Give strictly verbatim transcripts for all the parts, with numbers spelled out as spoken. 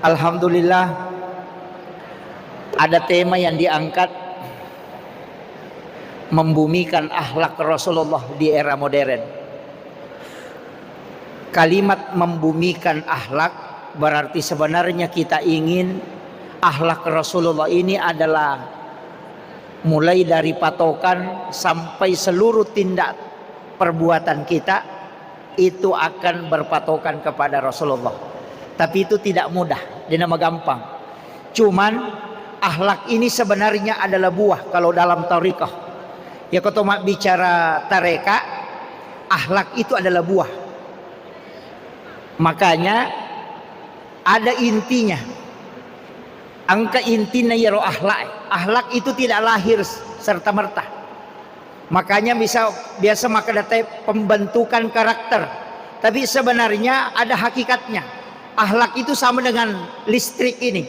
Alhamdulillah, ada tema yang diangkat, membumikan akhlak Rasulullah di era modern. Kalimat membumikan akhlak berarti sebenarnya kita ingin akhlak Rasulullah ini adalah mulai dari patokan sampai seluruh tindak perbuatan kita itu akan berpatokan kepada Rasulullah. Tapi itu tidak mudah, dena magampang. Cuman, akhlak ini sebenarnya adalah buah kalau dalam tarekat. Ya, koto mabbicara tarekat, akhlak itu adalah buah. Makanya, ada intinya. Engka intina iyaro akhlak. Akhlak itu tidak lahir serta-merta. Makanya bisa, biasa makkeda te pembentukan karakter. Tapi sebenarnya ada hakikatnya. Akhlak itu sama dengan listrik ini,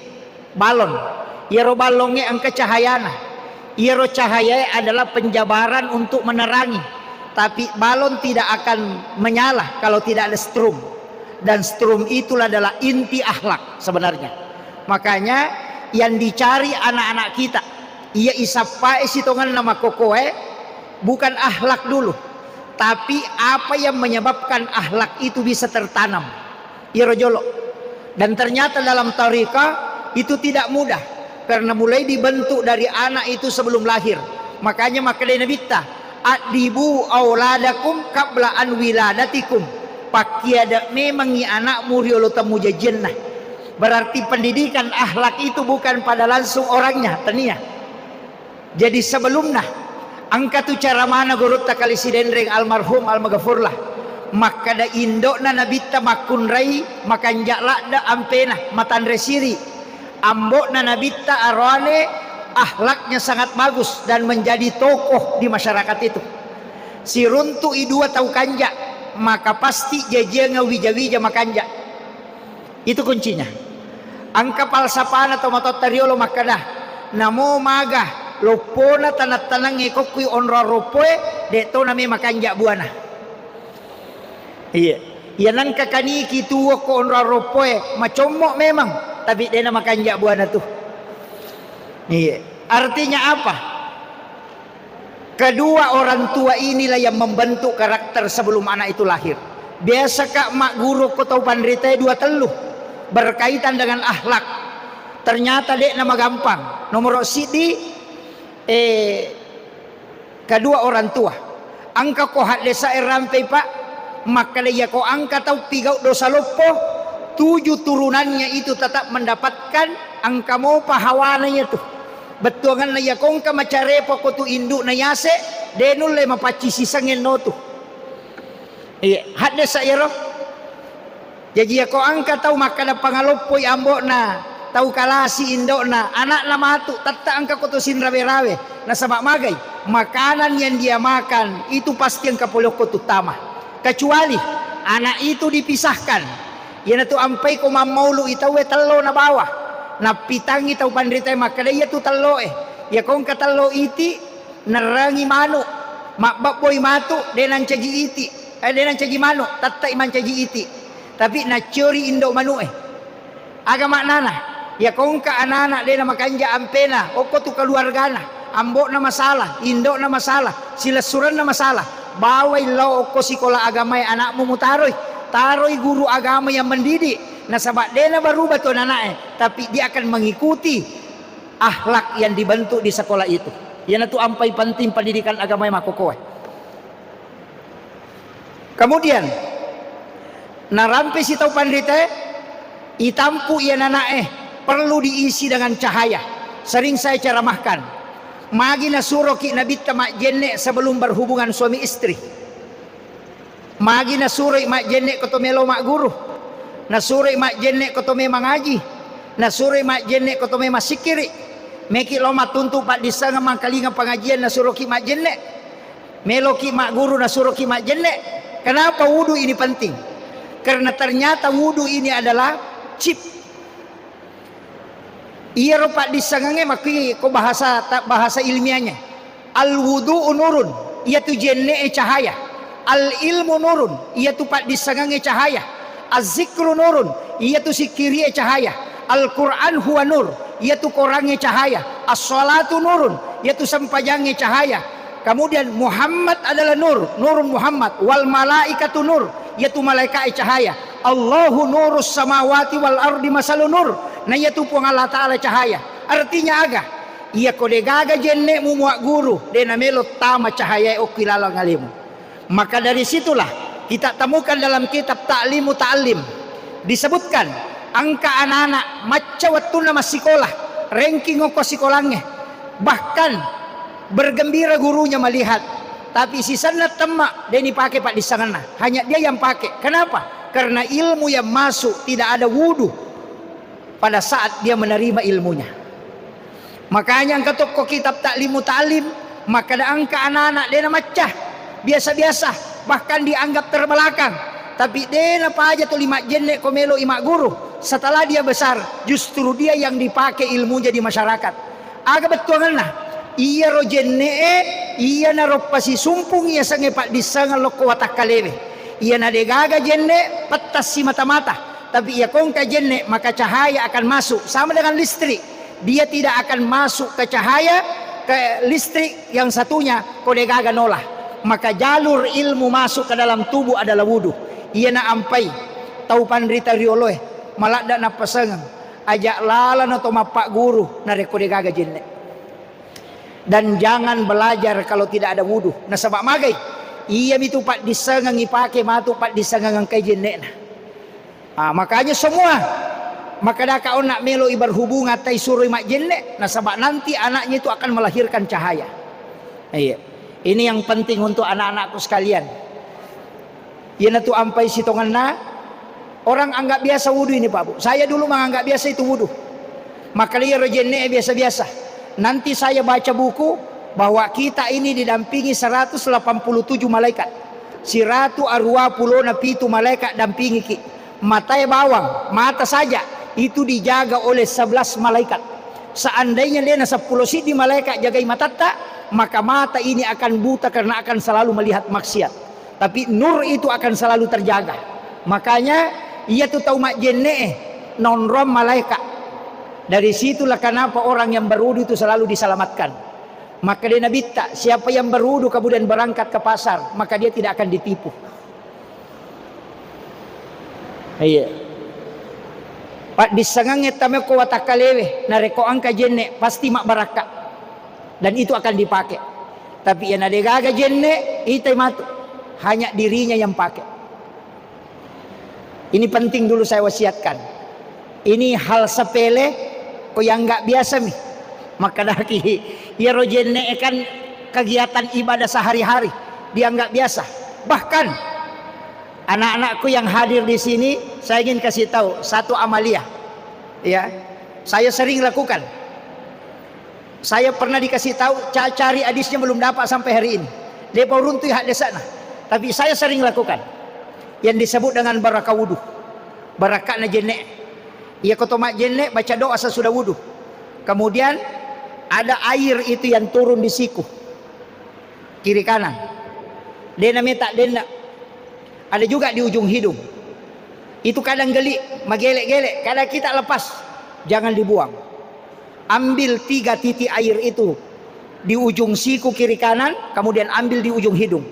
balon. Iyaro balongnge engka cahayana. Iyaro cahayae adalah penjabaran untuk menerangi. Tapi balon tidak akan menyala kalau tidak ada strum. Dan strum itulah adalah inti akhlak sebenarnya. Makanya yang dicari anak-anak kita, iya isappae sitongenna makkokoe, bukan akhlak dulu, tapi apa yang menyebabkan akhlak itu bisa tertanam. Iyaro jolo. Dan ternyata dalam tarekat itu tidak mudah, karena mulai dibentuk dari anak itu sebelum lahir. Makanya makkedai Nabitta, "Addibu auladakum qabla an wiladatikum." Pakkiada memangngi anakmu riolo temmujajianna. Berarti pendidikan akhlak itu bukan pada langsung orangnya, tania. Jadi sebelumna, engka tu caramana gurutta Kali Sidenreng almarhum almaghfurlah. Makkeda indo'na Nabitta makkunrai makanja' ladde' ampena, matanre siri'. Ambo'na Nabitta aroane akhlaknya sangat bagus dan menjadi tokoh di masyarakat itu. Siruntu'i dua tau kanja', maka pasti jajiang wija-wija makanja'. Itu kuncinya. Engka falsafana tomatoatta riolo makkeda, namo maga loppona taneng-tanengnge kokkui onroang roppoe, de' to name makanja' buana. Iya. Iya nengka kaniki tuo ko onroang roppoe, macommo' memang, tapi de' na makanja' buana tu. Iya. Artinya apa? Kedua orang tua inilah yang membentuk karakter sebelum anak itu lahir. Biasa ka' magguru ko tau panritae dua tellu berkaitan dengan akhlak. Ternyata de' na magampang. Nomoro siddi, eh, kedua orang tua. Engka ko haddesae rampei, Pak, makkeda iya ko engka tau pigau' dosa loppo, tujuh turunannya itu tetap mendapatkan engka mopa hawana iya tu. Bettuanganna iya ko engka macarepa ko tu indu'na yase', de' nulle mapaccing sisengnge no tu. Iya, haddesa' iyaro. Jaji, iya ko engka tau makkeda pangaloppoi ambo'na, tau kalasi indo'na, ana'na matu, tette' engka ko tu sinrawe-rawe. Nasaba' magai? Makanan yang dia makan itu pasti engka pole okko tuttama. Kecuali anak itu dipisahkan. Iyanatu ampai ko mammaulu'i tauwe tello nabawa. Nappitangngi tau panritae makkeda, iyatu telloe. Iya ko engka tello iti', nerrangi manu', mabbebboi matu', de' nancaji iti', eh, de' nancaji manu', tette'i mancaji iti'. Tapi nacciori indo' manu'e. Aga maknana? Iya ko engka anana' de' namakanja' ampena, okko tu keluargana, ambo'na masalah, indo'na masalah, silessurenna masalah, bawai lao okko sikola agamae ana'mu mutaroi, taroi guru agama yang mendidik, nasaba' de' nabaruba tu anana'e, tapi dia akan mengikuti akhlak yang dibentuk di sekolah itu. Iyanatu ampai penting pendidikan agamae makkokoe. Kemudian, narampe si tau panritae, itampu iya nana'e, perlu diisi dengan cahaya. Sering saya ceramahkan, magi nasuroki Nabitta majjenne' sebelum berhubungan suami istri. Magi nasuroi majjenne' ko to melo magguru, nasuroi majjenne' ko to melo mangaji, nasuroi majjenne' ko to melo massikkiri'. Meki lao mattuntu paddissengeng mangkalinga pengajian nasuroki majjenne'. Meloki magguru nasuroki majjenne'. Kenapa wudu ini penting? Karena ternyata wudu ini adalah chip. Iyaro paddissengengnge makkui ko bahasa ta-, bahasa ilmiahnya. Al wudu'u nurun, iyatu jenne'e cahaya. Al ilmu nurun, iyatu paddissengengnge cahaya. Az zikru nurun, iyatu sikkirie cahaya. Al-Quran huwa nur, iyatu Korangnge cahaya. As-salatu nurun, iyatu sempajangnge cahaya. Kemudian Muhammad adalah nur, nurun Muhammad. Wal malaikatu nur, iyatu malaikae cahaya. Allahu nurus samawati wal ardi masalu nur, na iyatu Puang Allah Ta'ala cahaya. Artinya aga? Iyako degaga jenne'mu muagguru, de namelo tama cahayae okki laleng alemu. Maka dari situlah kita temukan dalam kitab Ta'limu Ta'allim disebutkan, engka anak-anak macca wettunna massikola, ranking okko sikolangnge, bahkan bergembira gurunya melihat, tapi sisenna temma de nipake paddissengenna, hanya dia yang pakai. Kenapa? Karena ilmu yang masuk tidak ada wudu pada saat dia menerima ilmunya. Makanya engka tokko kitab Ta'limu Ta'lim, makkeda engka anak-anak de namacca, biasa-biasa, bahkan dianggap terbelakang. Tapi de napaja tuli majjenne ko melo i magguru. Setelah dia besar, justru dia yang dipakai ilmunya di masyarakat. Aga bettuangenna? Iyaro jenne'e, iyanaro pasisumpung yasengnge paddissengeng lokko watakkalewe. Iyana degaga jenne, pettassi mata-mata. Tapi iya kongka jenne, maka cahaya akan masuk. Sama dengan listrik. Dia tidak akan masuk ke cahaya, ke listrik yang satunya, ko degaga nola. Maka jalur ilmu masuk ke dalam tubuh adalah wudu. Iyana ampai tau panrita rioloe, maladda nappasengeng. Aja lalana to mappagguru, narekko degaga jenne. Dan jangan belajar kalau tidak ada wudu. Nasaba magai? Iyamitu paddissengeng ipake matu paddissengeng engkai jenne'na. Ah, makanya semua makkedaka onna melo i berhubungan tai suroi majjenne, nasaba nanti anaknya itu akan melahirkan cahaya. Iya. Ini yang penting untuk anak-anakku sekalian. Iyanatu ampai sitongenna, orang anggap biasa wudu ini, Pak Bu. Saya dulu menganggap biasa itu wudu. Maka iyaro jenne biasa-biasa. Nanti saya baca buku bahwa kita ini didampingi seratus delapan puluh tujuh malaikat. Siratu arua pulona pitu malaikat dampingiki. Matae bawang, mata saja, itu dijaga oleh sebelas malaikat. Seandainya dena seppulo siddi malaikat jagai matatta, maka mata ini akan buta karena akan selalu melihat maksiat. Tapi nur itu akan selalu terjaga. Makanya, iyatu tau majjenne'e naonrong malaeka. Dari situlah kenapa orang yang berwudu itu selalu diselamatkan. Maka dia Nabitta, siapa yang berwudu kemudian berangkat ke pasar, maka dia tidak akan ditipu. Iya. Paddissengengnge tamekko watakkalewe, narekko engka jenne, pasti mabbarakka. Dan itu akan dipakai. Tapi iyana degaga jenne, itai matu. Hanya dirinya yang pakai. Ini penting dulu saya wasiatkan. Ini hal sepele, ko yang nggak biasa mi. Makkedaki, iyaro jenne kan kegiatan ibadah sehari-hari, dianggap biasa. Bahkan anak-anakku yang hadir di sini, saya ingin kasih tahu satu amalia. Ya, saya sering lakukan. Saya pernah dikasih tahu, ca-, cari hadisnya belum dapat sampai hari ini. Depa uruntu hadisnya. Tapi saya sering lakukan. Yang disebut dengan baraka wudu. Barakana jenne. Iya koto majjenne, baca doa sesudah wudu. Kemudian ada air itu yang turun di siku. Kiri kanan. Dena meta, dena. Ada juga di ujung hidung. Itu kadang geli, magelek-gelek, kadang kita lepas. Jangan dibuang. Ambil tiga titik air itu di ujung siku kiri kanan, kemudian ambil di ujung hidung.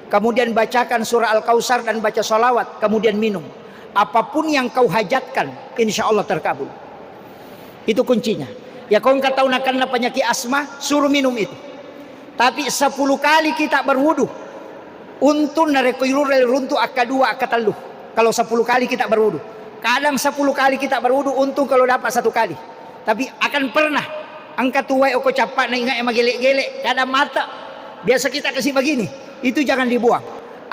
Kemudian bacakan surah Al-Kautsar dan baca salawat, kemudian minum. Apapun yang kau hajatkan, insya Allah terkabul. Itu kuncinya. Ya, kau engka tau nakenna penyakit asma, suruh minum itu. Tapi sepuluh kali kita berwudu, untung narekko irurel runtu akka dua, akka tellu. Kalau sepuluh kali kita berwudu. Kadang sepuluh kali kita berwudu, untung kalau dapat satu kali. Tapi akan pernah engka tuwae oko cappa na inga e magelek-gelek, kadang mata. Biasa kita kasih begini, itu jangan dibuang.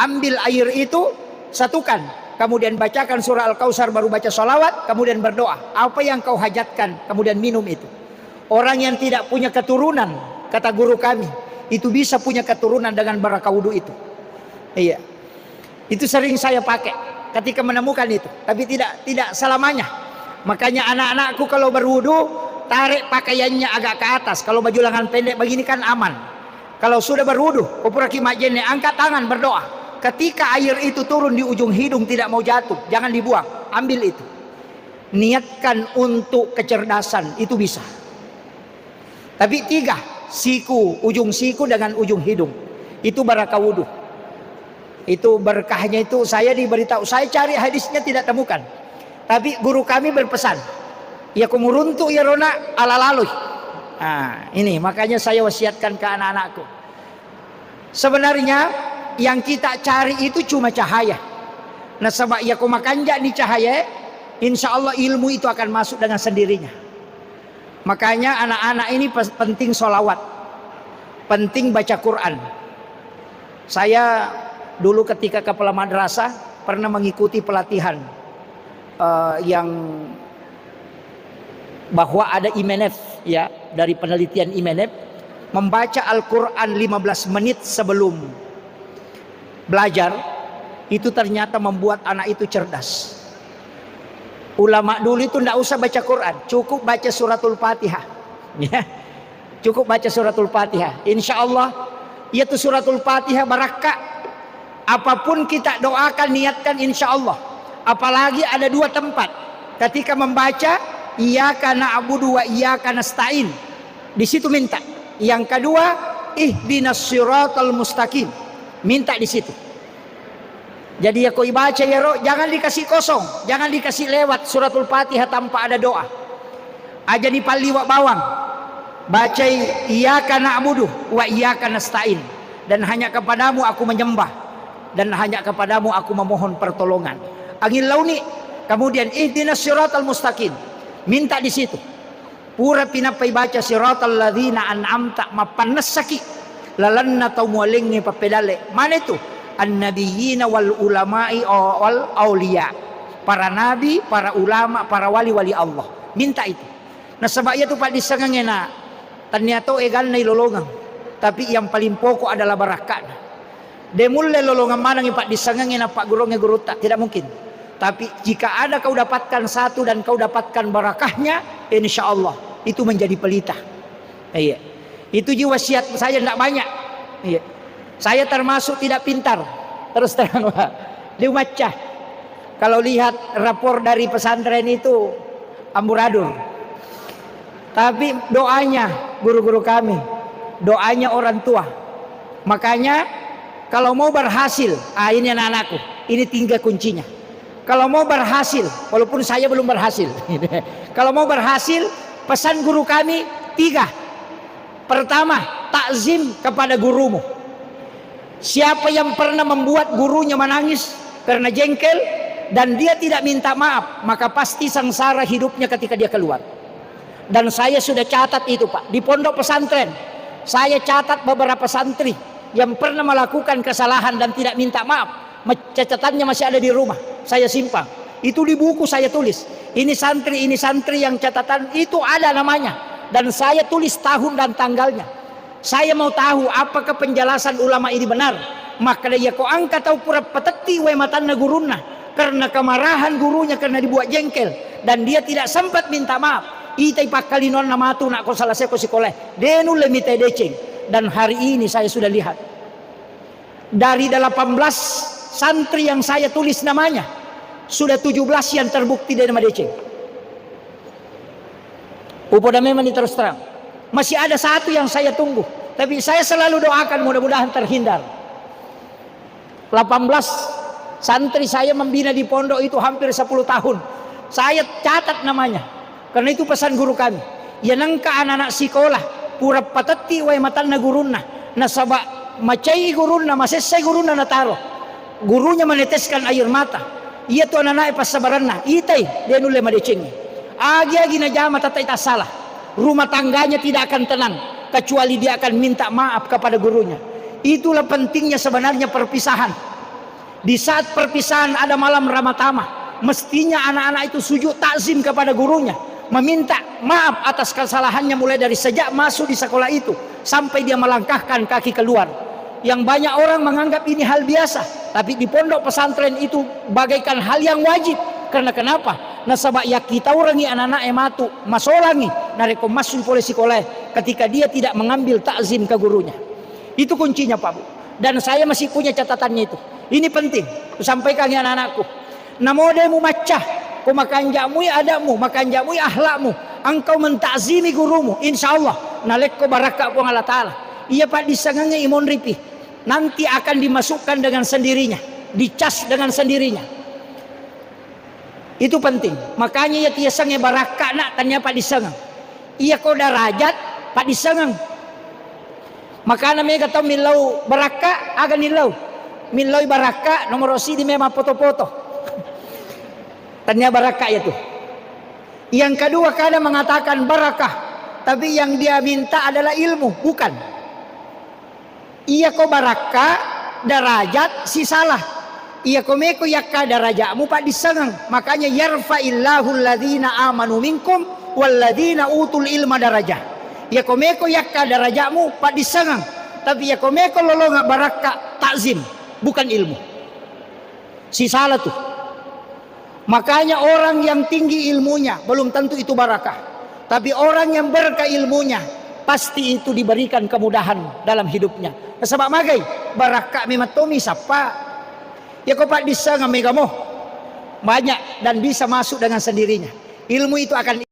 Ambil air itu, satukan, kemudian bacakan surah Al-Kautsar, baru baca salawat, kemudian berdoa. Apa yang kau hajatkan, kemudian minum itu. Orang yang tidak punya keturunan, kata guru kami, itu bisa punya keturunan dengan baraka wudu itu. Iya. Itu sering saya pakai ketika menemukan itu, tapi tidak, tidak selamanya. Makanya anak-anakku kalau berwudu, tarik pakaiannya agak ke atas. Kalau baju lengan pendek begini kan aman. Kalau sudah berwudu, ko puraki majjenne, angkat tangan berdoa. Ketika air itu turun di ujung hidung tidak mau jatuh, jangan dibuang, ambil itu. Niatkan untuk kecerdasan, itu bisa. Tapi tiga, siku, ujung siku dengan ujung hidung. Itu barakah wudu. Itu berkahnya itu, saya diberitahu, saya cari hadisnya tidak temukan. Tapi guru kami berpesan, "Iya ko muruntu iya rona, ala lalui." Nah, ini makanya saya wasiatkan ke anak-anakku. Sebenarnya yang kita cari itu cuma cahaya. Nasaba iya ko makanja'ni cahaya, insya Allah ilmu itu akan masuk dengan sendirinya. Makanya anak-anak ini pes-, penting sholawat, penting baca Quran. Saya dulu ketika kepala madrasah pernah mengikuti pelatihan, eh, yang bahwa ada I M N F, ya, dari penelitian I M N F, membaca Al-Quran lima belas menit sebelum belajar itu ternyata membuat anak itu cerdas. Ulama dulu itu ndak usah baca Quran, cukup baca suratul Fatihah. Ya. Cukup baca suratul Fatihah. Insya Allah, iya tu suratul Fatihah barakka. Apapun kita doakan, niatkan, insya Allah. Apalagi ada dua tempat. Ketika membaca, "Iyyaka na'budu wa iyyaka nasta'in." Di situ minta. Yang kedua, "Ihdinas siratal mustaqim." Minta di situ. Jadi, iya ko ibaca iyaro, jangan dikasih kosong, jangan dikasih lewat suratul Fatihah tanpa ada doa. Aja dipalliwa bawang. Bacai, "Iyyaka na'budu wa iyyaka nasta'in." Dan hanya kepadamu aku menyembah. Dan hanya kepadamu aku memohon pertolongan. Angin launi. Kemudian, "Ihdinas siratal mustaqim." Minta di situ. Pura pinappa ibaca, "Siratal ladzina an'amta," mappannessaki lalenna tau mualengnge pappedalle. Mana itu? Annabiyina wal ulama'i wal auliya. Para nabi, para ulama, para wali-wali Allah. Minta itu. Nasaba iya tu paddissengengnge na, tannia to eganna ilolongeng. Tapi yang paling pokok adalah barakka'na. De mulle lolongeng manengngi paddissengengnge nappagguruangnge gurutta, tidak mungkin. Tapi jika ada kau dapatkan satu dan kau dapatkan barakahnya, insya Allah itu menjadi pelita. Iya. Itu ji wasiat saya, ndak banyak. Iya. Saya termasuk tidak pintar. Terus terang, Pak. Liu macca. Kalau lihat rapor dari pesantren itu, amburadur. Tapi doanya guru-guru kami, doanya orang tua. Makanya kalau mau berhasil, ah, ini anak-anakku, ini tiga kuncinya. Kalau mau berhasil, walaupun saya belum berhasil. Kalau mau berhasil, pesan guru kami tiga. Pertama, takzim kepada gurumu. Siapa yang pernah membuat gurunya menangis karena jengkel dan dia tidak minta maaf, maka pasti sengsara hidupnya ketika dia keluar. Dan saya sudah catat itu, Pak. Di pondok pesantren, saya catat beberapa santri yang pernah melakukan kesalahan dan tidak minta maaf. Ma-, catatannya masih ada di rumah, saya simpan. Itu di buku saya tulis. Ini santri, ini santri yang catatan itu ada namanya. Dan saya tulis tahun dan tanggalnya. Saya mau tahu apakah penjelasan ulama ini benar. Makkeda, iya ko engka tau pura patetti wae matanna gurunna karena kemarahan gurunya karena dibuat jengkel dan dia tidak sempat minta maaf. Itai pakkalinoanna matu nakko selesai ko sikolae. De nulle mitai deceng. Dan hari ini saya sudah lihat. Dari delapan belas santri yang saya tulis namanya, sudah tujuh belas yang terbukti de namadeceng. Upoda memang ini terus terang. Masih ada satu yang saya tunggu. Tapi saya selalu doakan mudah-mudahan terhindar. Delapan belas santri saya membina di pondok itu hampir sepuluh tahun. Saya catat namanya. Karena itu pesan guru kami. Iya nengka anak-anak sikola, pura patetti wae matanna gurunna. Nasaba macai gurunna, masessai gurunna nataro. Gurunya meneteskan air mata. Iya tu anak-anak passabaranna. Itai, de nulle madecengi. Agi-agi najama tatai tassala. Rumah tangganya tidak akan tenang kecuali dia akan minta maaf kepada gurunya. Itulah pentingnya sebenarnya perpisahan. Di saat perpisahan ada malam ramatama, mestinya anak-anak itu sujud takzim kepada gurunya, meminta maaf atas kesalahannya mulai dari sejak masuk di sekolah itu sampai dia melangkahkan kaki keluar. Yang banyak orang menganggap ini hal biasa, tapi di pondok pesantren itu bagaikan hal yang wajib. Karena kenapa? Nasaba yakkitaurengi anak-anak e matu, masolangi narekko massu pole sikolae ketika dia tidak mengambil takzim ke gurunya. Itu kuncinya, Pak Bu. Dan saya masih punya catatannya itu. Ini penting, kusampaikan ya anak-anakku. Namo de mumacca, Ko makanja'mui adabmu, makanja'mui akhlakmu, engkau mentakzimi gurumu, insya Allah nalekko barakka Puang Allah Ta'ala. Iya paddissengengnge imonripi, nanti akan dimasukkan dengan sendirinya, dicas dengan sendirinya. Itu penting. Makanya iya tiasengnge barakka nak tania paddissengeng. Iya ko darajat paddissengeng. Makana mega tau millau barakka, aga nillau? Millaui barakka, nomoro sidi memang foto-foto. Tania barakka ya tu. Yang kedua, kadang mengatakan barakah, tapi yang dia minta adalah ilmu, bukan. Iya ko barakka, darajat sisalah. Iya ko meko yakka darajatmu paddissengeng. Makanya yarfa'illahu alladhina amanu minkum walladhina utul ilma darajah. Iya ko meko yakka darajatmu paddissengeng. Tapi iya ko meko lolonga barakka, takzim, bukan ilmu. Sisalah tu. Makanya orang yang tinggi ilmunya belum tentu itu barakah. Tapi orang yang berkah ilmunya pasti itu diberikan kemudahan dalam hidupnya. Nasaba magai? Barakka memang tomi sappa. Ya ko paddissengeng mega mo. Banyak dan bisa masuk dengan sendirinya. Ilmu itu akan